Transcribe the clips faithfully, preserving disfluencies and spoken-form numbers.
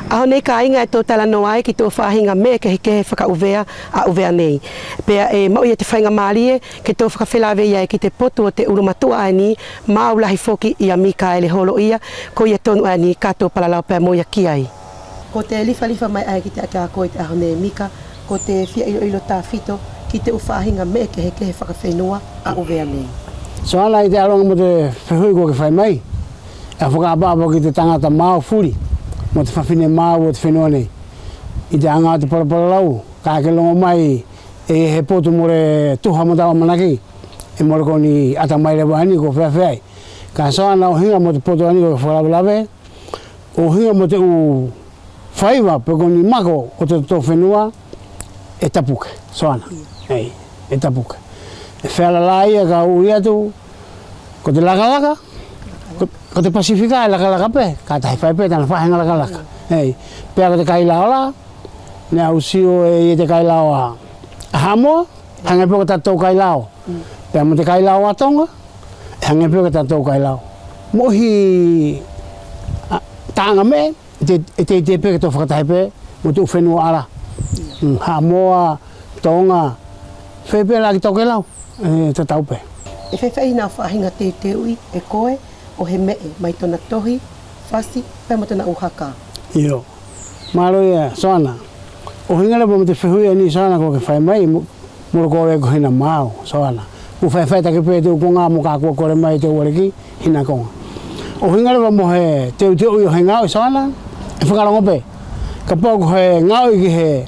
ʻAho nei kāiga ʻe tou talanoa ai ki tou faʻahiga meʻe kehekehe fakaʻuvea ʻa ʻUvea nei. Pea ʻe maʻu ia te faiga malie ke tou fakafelaveʻi ai ki te potu ʻo te ʻulumatuʻa ʻaeni maʻu lahi foki ia Mikaele Holoʻia, ko ia tonu ʻaeni ka tou palalau pea mo ia ki ai. Ko te lifalifa mai ʻae ki te ʻaki ʻa koe ʻi te ʻaho nei Mika, ko te fia iloilo tafito ki te ʻu faʻahiga meʻe kehekehe fakafenua ʻa ʻUvea nei. Soana, ʻi te ʻaluʻaga mo te fehuʻi kua ke fai mai, ʻe au fakaʻapaʻapa ki te tagata maʻu fuli mo te fafine maʻu ʻo te fenua nei. ʻI te aga ʻo te palapalalau, kaʻe ke logo mai ʻe he potu mole tuha mo tau ʻamanaki, ʻe mole koni ʻata mai leva ʻaeni ko feafeaʻi. Kaʻe Soana, ʻuhiga mo te potu ʻaeni ko fakalavelave, ʻuhiga mo te ʻu faiva pe ko ni mako ʻo te totatou fenua, ʻe tapuke, Soana. Ei, ʻe tapuke. ʻE feala la ia ka ui atu, ko te lakalaka, ko, ko te Pasifika ʻe lakalaka pe, ka tahi fai pe tana faʻahiga lakalaka. Ei, pea ko te kailao la, neʻe au sio ʻe ʻi ai te kailao ʻa Haʻamoa, hage pe ko tatou kailao. Pea mo te kailao ʻa Toga, hage pe ko tatou kailao. Moʻohi, a, taʻaga meʻe, ʻe te, ʻe teitei pe ke tou fakatahi pe mo te ʻu fenua ʻala. Mm, Haʻamoa, Toga, feia pe la ki tou kailao, ʻe tatau pe. ʻE feafeaʻi hana faʻahiga teuteuʻi e koe ʻo he meʻe mai tona tohi, fasi, pea mo tona ʻu haka? Io. Malo ia, Soana. ʻUhiga leva mo te fehuʻi ʻaeni Soana kua ke fai mai, mo, mole kua ʻi ai ko hina maʻu, Soana. Kua faʻifaʻitaki pe te ʻu koga moka kua kole mai te ʻu ʻaliki, hina koga. ʻUhiga leva mo he teuteuʻi ʻo he gaoʻi Soana, ʻe fakalogo pe. Kapau ko he gaoʻi ki he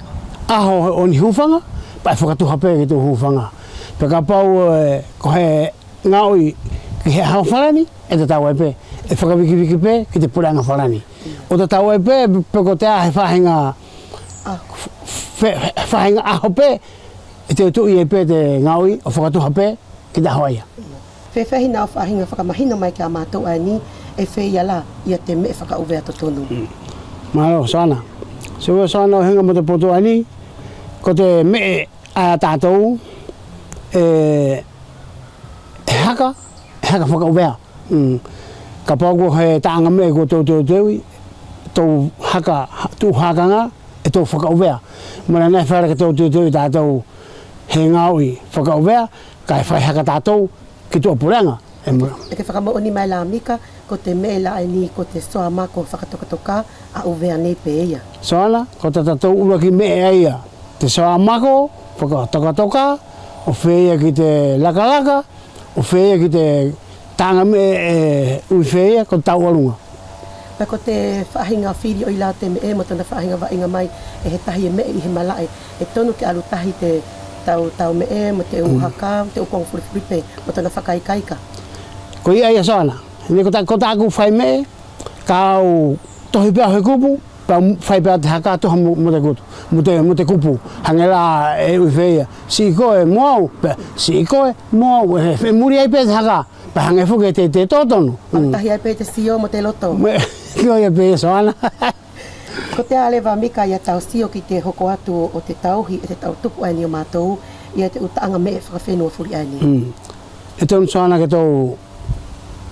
ʻaho ʻo ni hufaga, pea ʻe fakatuha pe ki te ʻu hufaga. Pea kapau, e, ko he gaoʻi ki he ʻaho Falani, ʻe tatau ai pe, ʻe fakavikiviki pe ki te puleʻaga Falani. ʻO tatau ai pe, pe ko te ʻahe faʻahiga, fe-, faʻahiga ʻaho pe, ʻe teuteuʻi ai pe te gaoʻi ʻo fakatuha pe ki te ʻaho ʻaia. Feafeaʻi hana faʻahiga fakamahino mai kia matou ʻaeni, ʻe feia la ia te meʻe fakaʻuvea totonu? Mm. Malo, Soana. Sio Soana, ʻuhiga mo te potu ʻaeni, ko te meʻe ʻa tatou, e, ʻe haka, ʻe haka fakaʻuvea. Mm. Kapau ko he taʻaga meʻe kua tou teuteuʻi, tou haka, ha-, tou hakaga, ʻe tou fakaʻuvea. Mole ʻaena ʻe feala ke tou teuteuʻi tatou he gaoʻi fakaʻuvea, kaʻe fai haka tatou ki tuʻa puleʻaga. ʻE mole. ʻE ke fakamoʻoni mai la Mika, ko te meʻe la ʻaeni ko te soa mako fakatokatoka ʻa ʻUvea nei pe ia? Soana, ko tatatou ʻuluaki meʻe ʻaia, te soa mako fakatokatoka, ʻo feia ki te lakalaka, ʻo feia ki te taʻaga meʻe ʻe ui feia ko te tauʻaluga. Pea ko te faʻahiga fili ʻo ʻi lalo te meʻe mo tona faʻahiga vaʻiga mai e he tahi ʻe meʻe ʻi he malaʻe, ʻe tonu ke alu tahi te tau, tau meʻe mo te ʻu haka, te ʻu koga fulifuli pe mo tona fakaikaika. Ko ia ia Soana, neʻe ko ta-, ko taku fai meʻe, kau tohi pea he kupu, pea fai pea te haka tuha mo, mo te kutu, mo te, mo te kupu. Hage la ʻe ui feia, siʻi koe mo au, pea siʻi koe mo au, ʻe, ʻe muli ai pe te haka, pea hage foki ʻe te, te totonu. Mm. Tahi ai pe te sio mo te loto. Ko ia pe Soana. Kotea leva Mika ia tau sio ki te hoko atu ʻo te tauhi e te tau tupu ʻaeni ʻo matou ia te ʻu taʻaga meʻe fakafenua fuli ʻaeni? Mm. ʻE tonu Soana ke tou,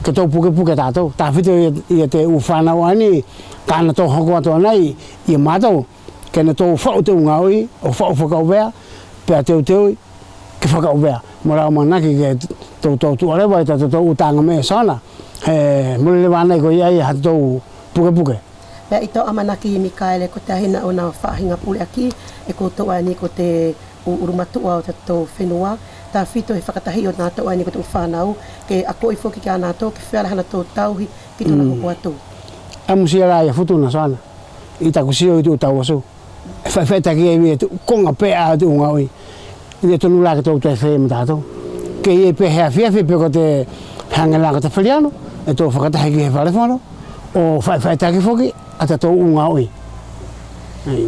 ke tou pukepuke tatou. Tafito ia, ia te ʻu fanau ʻaeni, ka natou hoko atu anai ia matou, ke natou faʻu te ʻu gaoʻi ʻo faʻu fakaʻuvea, pea teuteuʻi ke fakaʻuvea. Mole au manaki ke tou, tou tuʻa leva ia tatou ʻu taʻaga meʻe Soana. He mole leva anai ko ia ia ha tou pukepuke. Pea ʻi tou ʻamanaki Mikaele, kotea hina ʻona faʻahiga puleʻaki e koutou ʻaeni ko te ʻu ʻulumatuʻa ʻo tatou fenua, tafito he fakatahi ʻo natou ʻaeni ko te ʻu fanau, ke akoʻi foki kia natou ke feala hanatou tauhi ki tona hoko atu? ʻE musia la ia Futuna Soana, ʻi taku sio ʻi te ʻu tau ʻasu, ʻe faʻifaʻitaki ia te ʻu koga pe ʻa te ʻu gaoʻi. ʻE tonu la ke tou toe feia mo tatou. Ke ʻi ai pe he afiafi pe ko te hage la ko te feliano, ʻe tou fakatahi ki he fale fono ʻo faʻifaʻitaki foki ʻa tatou ʻu gaoʻi.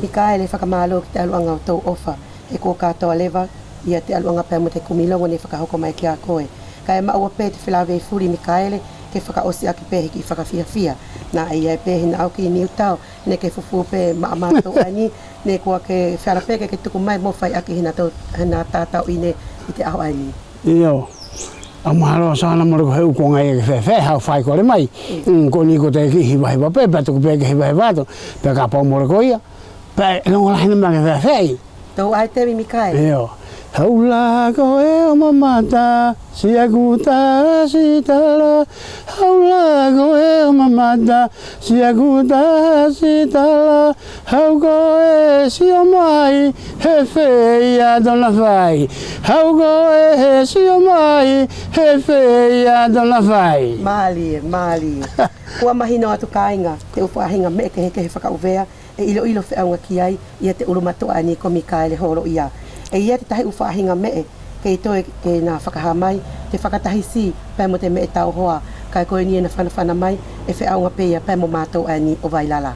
Mikaele, fakamalo ki te ʻaluʻaga ʻo tou ʻofa. He ko katoa leva ia te ʻaluʻaga pea mo te kumi logo neʻe fakahoko mai kia koe. Kaʻe maʻua pe te felavei fuli Mikaele ke fakaʻosi ʻaki pe he kiʻi fakafiafia. Naʻa ʻi ai pe hina ʻau ki Niutao, neʻe ke fufū pe maʻa matou ʻaeni, neʻe kua ke feala pe ke, ke tuku mai mo fai ʻaki hina tou, hina tatau ʻi te ʻaho ʻaeni. Io. ʻE mahalo Sana mole ko he ʻu koga ia ke feafeaʻi, hau fai kole mai. Mm, ko ʻeni ko te kiʻi hivahiva pe, pea tuku pe ke hivahiva atu, pea kapau mole ko ia, pea ʻe logo lahi ʻaeni mai ke feafeaʻi. Tou ʻai Temi Mikaele. Io. Hau la koe ʻo mamata, siʻaku tahi tala. Hau la koe ʻo mamata, siʻaku tahi tala. Hau koe sio mai he feia tona fai. Hau koe he sio mai he feia tona fai. Malie, malie. Kua mahino atu kaiga te ʻu faʻahiga meʻe kehekehe fakaʻuvea ʻe iloilo feʻauga ki ai ia te ʻulumatuʻa ʻaeni ko Mikaele Holoia. ʻE ia te tahi ʻu faʻahiga meʻe kei toe ke na fakahā mai te fakatahisi pea mo te meʻe tauhoa, kaʻe ko ʻeni ʻe na fanafana mai ʻe feʻauga pe ia pea mo matou ʻaeni ʻo Vailala.